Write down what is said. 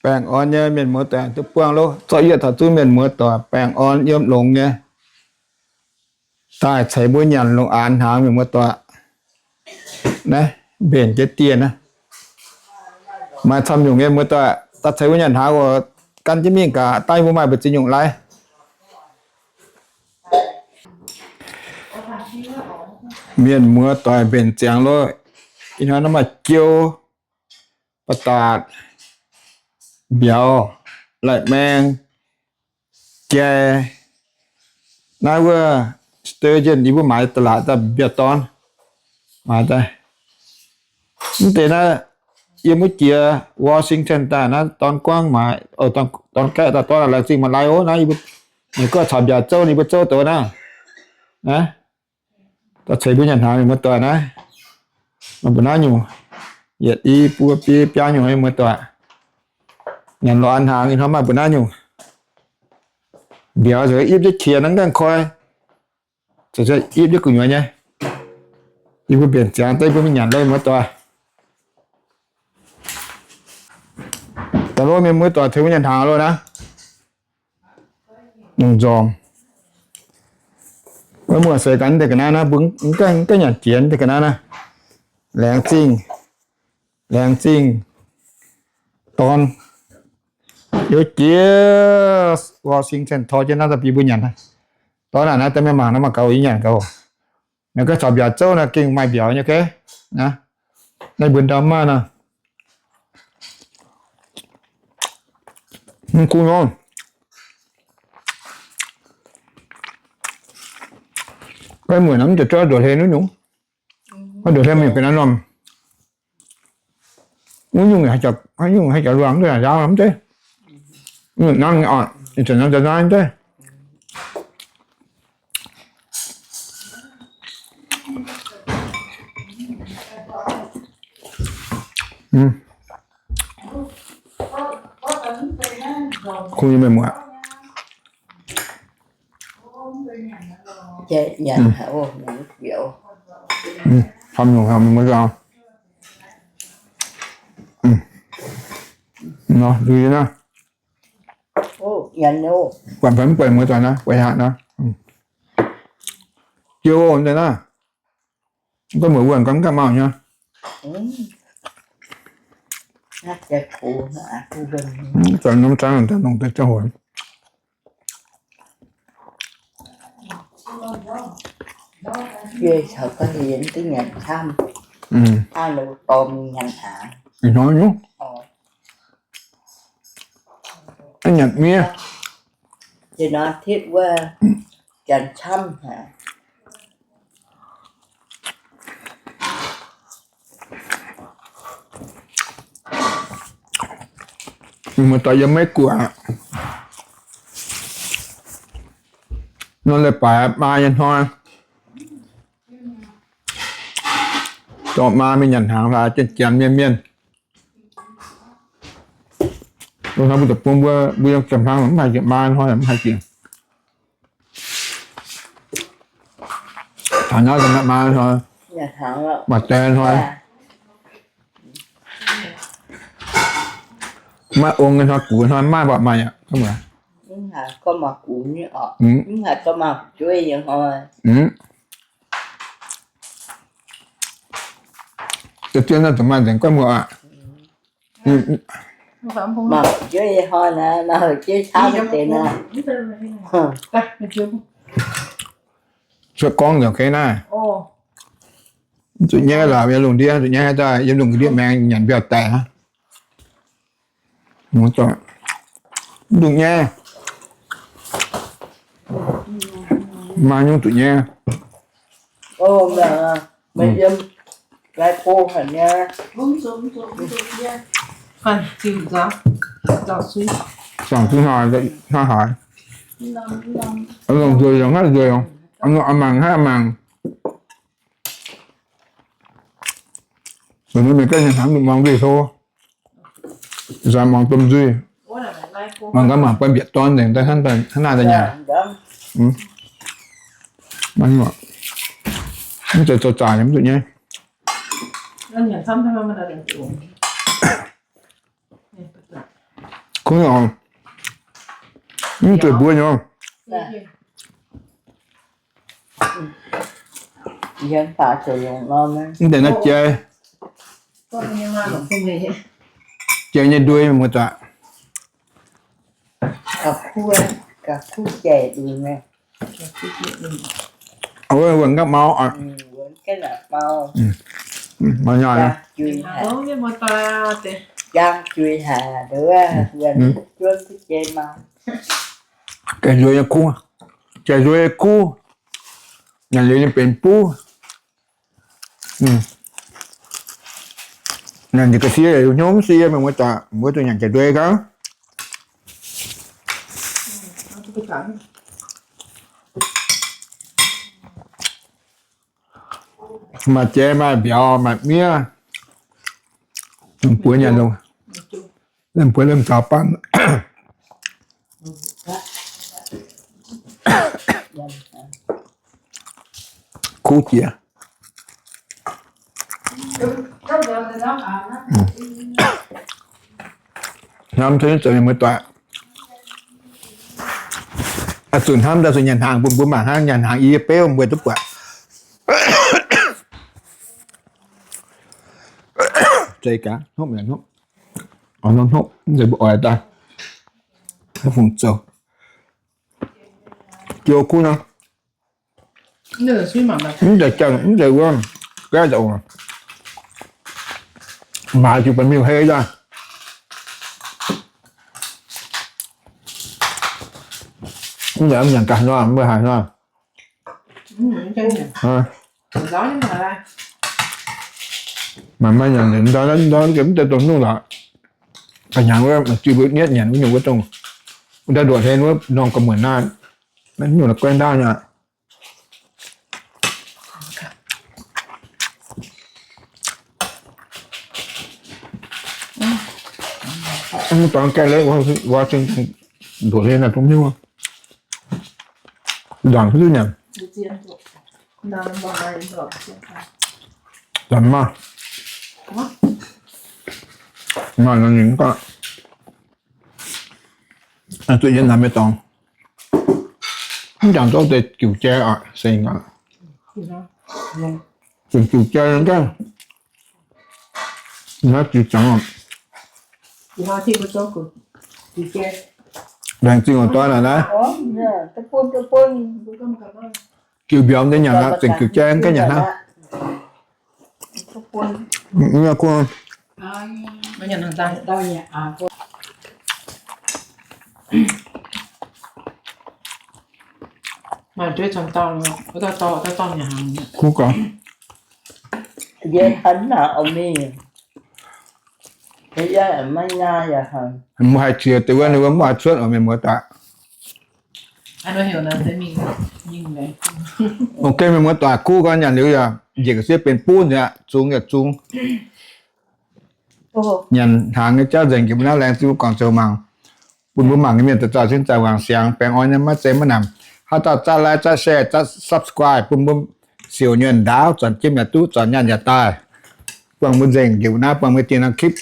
Baengh orn nyei mienh muoz doic duqv buangh loh. Zorqv yie taux zungv mienh muoz doic baengh orn yiem longx nyei. Daaih ceix mbuo nyanc longx-aanx hnaangx mienh muoz doic. Naaiv mbenc jienv dieh naaiv. Maaih camv nyungc mienh muoz doic daaih ceix mbuo nyanc hnaangx oc. Gan jienv mingh gaax, daaih mbuo maaih mbu'ziex nyungc lai. Mienh muoz doic mbenc ziangx loh. Ih hnoi naaiv maaih jiou, ba'datc, mbiauz, lai-maeng, jai. Naaiv wuov sturgeon yie mbuo maaiz da'laatc daaih mbiauz dorn. Maaiz daaih. Mv deix naaiv yiem wuov jiex Washington daaih naaiv dorn guangv maaiz, dorn gaeqv daaih dorn laengz zingh maaih lai ov. Naaiv yie mbuo gorngv caux mbiauz zouv, yie mbuo zouv douz naaiv. Naaiv daaih ceix mbuo nyanc hnaangx mienh muoz doic naaiv. Mbuo naaiv nyungc yietc i buo biei biaa nyungc mienh muoz doic. Nyanc longx-aanx hnaangx ih hnoi maaih mbuo naaiv nyungc. Mbiauz ziouc yipv jienv qiex naaiv gaengh koi. Ziouc yipv jienv gu'nyuoz nyei. Yie mbuo mbenc ziangx daaih yie mbuo mingh nyanc loh mienh muoz doic. Daaih loh mienh muoz doic, tengx mbuo nyanc hnaangx loh naaiv. Nzormc. Wuov muoz-seix ganh deix ga'naaiv naaiv, mbuo mv gaengh nyanc jiex deix ga'naaiv naaiv. Laengz zingh, laengz zingh dorn. Youz jiex Washington tor jienv naaiv daaih bun mbuo nyanc. Dorn naaiv, naaiv daaih mienh mangc naaiv mangc gaax, yie nyanc gaax. Naaiv gorngv caux mbiauz zouv naaiv gengh maaih mbiauz nyei, okay. Naaiv mbuo ndau maaih naaiv. Mv kuv nor. Mbuo naaiv mv zeiz nduov hlen wuov nyungc. Nduov hlen mingh ga'naaiv norm. Wuov nyungc, wuov nyungc haih jauv luangx duqv nzaaux mv zeiz. Nangv oc, ih zanc nangv daaih naaiv mv zeiz. Kungx nyei mienh muoz. Camv nyungc mienh muoz. Nor, lui naaiv. Buatc mv buatc muoz doic naaiv, buatc haic naaiv. Jiou deix naaiv. Gorngv muoz wuonh gorngv mv ganh mauh nyei. Zoux norm zangv daaih longc deix ziangh hoc. Yie caux ga'hlen duqv nyanc camv. Hnangv nor dorh mingh nyanc hnaangx. Ih hnoi nyungc. Nyanc miev. Jiex nor tipv wuov janx camv haic. Mienh muoz doic yiem Meiv Guoqv aqv. Nor leiz-baaix maa nyei hnoi, dorh maa mingh nyanc hnaangx hlaax, janx-janx mienh mienh. Loz-hnoi mbuo deic-bung mbuo, mbuo yiem ziepc hlang mv haih jiex maa hnoi, mv haih jiex. Taux naaiv maaih maa hnoi, maaih die hnoi. Maiv ong nyei hnoi, gux hnoi maiv maaih, mv baac maaih aqv. Mv haiz gorngv maaih gux nyei oc. Mv haiz gorngv maaih fu'jueiv nyei hnoi. Zien naaiv zuqc maaih nzengc guaiv muoz aqv. Maaih fu'jueiv nyei hnoi naaiv, maaih fu'jueiv camv deix naaiv. Cuotv gorngv nzengc ga'naaiv. Mv zuqc nyaiv lorqc, yiem lungh ndiev zuqc nyaiv daaih, yiem lungh ndiev maengx nyanc mbiauz daic hnangv. Mv zuqc nyaiv. Maaih nyungc zuqc nyaiv. Zaangc zinh hnoi, hnoi haaix. Longc nzueic yaac hnangv nzueic, longc mangc hnangv mangc. Mienh mienh ganh nyei hnamv mbuo muangx nzuih hlo. Nzaaih muangx domh nzuih. Muangx gaax mangc buatc mbietc dorn nzengc daaih hnangv naaiv daaih nyanc. Mv zeiz zoux zaaic mv zuqc nyaiv. เออ เนี่ย ซ้ำทำไมมันอะไรอย่างเงี้ย เนี่ย เปิด Kuv oc. Mv zuqc mbuo nyei. Mv deix naaiv jai, jai nyei nduih muoz-doic. Wuov nqaapv mau, mau nyaah. Jai nzueic nyei kuv, jai nzueic nyei kuv, nyanc liuz nyei benx buv. Nyanc ga'sie hnyouv mv sie, meih muoz-doic, mbuo zuqc nyanc jai nzueic gau. Maaih jai, maaih mbiauz, maaih miev. Mbuo nyanc, mbuo lemh zaux baan. Kuv jiex. Hnamv tov zoux mienh muoz-doic. Zuqc hnamv daaih zuqc nyanc hnaangx bun mbuo mangc hnangv, nyanc hnaangx i beuv mbuo duqv buatc. Zeiz gaax, hnopv mi'aqv, hnopv. Hnopv, hnopv, mv zeiz mbuo oix daaih. Fungc zoux. Jiu kuv nor. Mv zeiz janx, mv zeiz wuov, gaeqv zoux. Maaiz jiu banh miuh hei daaih. Mv zeiz mv nyanc gaax nor, mbuo haaix nor. Maaih maaih nyanc ndau, ndau mv deix dongh nyungc lorqc. Ga'hnyangx wuov, maaih zuiz mbuo nietv nyanc wuov nyungc wuov dongh, wuov ndau nduoqc hlen wuov norm ga'muonc naaiv, nyungc la'guaih ndaauv nyei aqv. Mv dorngx gaengh leiz wuov, wuov zingh nduoqc hlen naaiv dongh nyungc. Nzangc hiuv nyanc. Nzangc maah. Maaih nzangc nyingc gorngv. Zuqc yie namx nyei dorngx. Mv jangc zorqv deix jiuc jai oc, seng oc. Zengc jiuc jai gaav. Naaiv jiuc jangx oc. Laengz zingh oc, doiv naaic naaiv. Jiuc mbiauz deix nyanc aqv, zengc jiuc jai gaav nyanc hnangv. Kuv gau. Mbuo haih qiex deix wuov, ninh mbuo mv oix cuotv oc, mienh muoz-doic. Ok, mienh muoz-doic, kuv gau nyanc liuz yaac njiec ga'sie benx buv nzengc aqv, zungx yaac zungx. Nyanc hnaangx nyei jauv nzengc jiex mbuo naaiv, laengz zingh mbuo guangc zoux mangc. Bun mbuo mangc nyei mienh daux gaux sin zaangc wangc siangx, baengh orn nyei maiv zei maiv namc. Haaix dauh zatv like, zatv share, zatv subscribe bun mbuo siouc nyuonh ndaauv, zornc jiem yaac duqv, zornc nyaanh yaac daaih. Buangh mbuo nzengc njiec naaiv, buangh mbuo dien naaiv clip.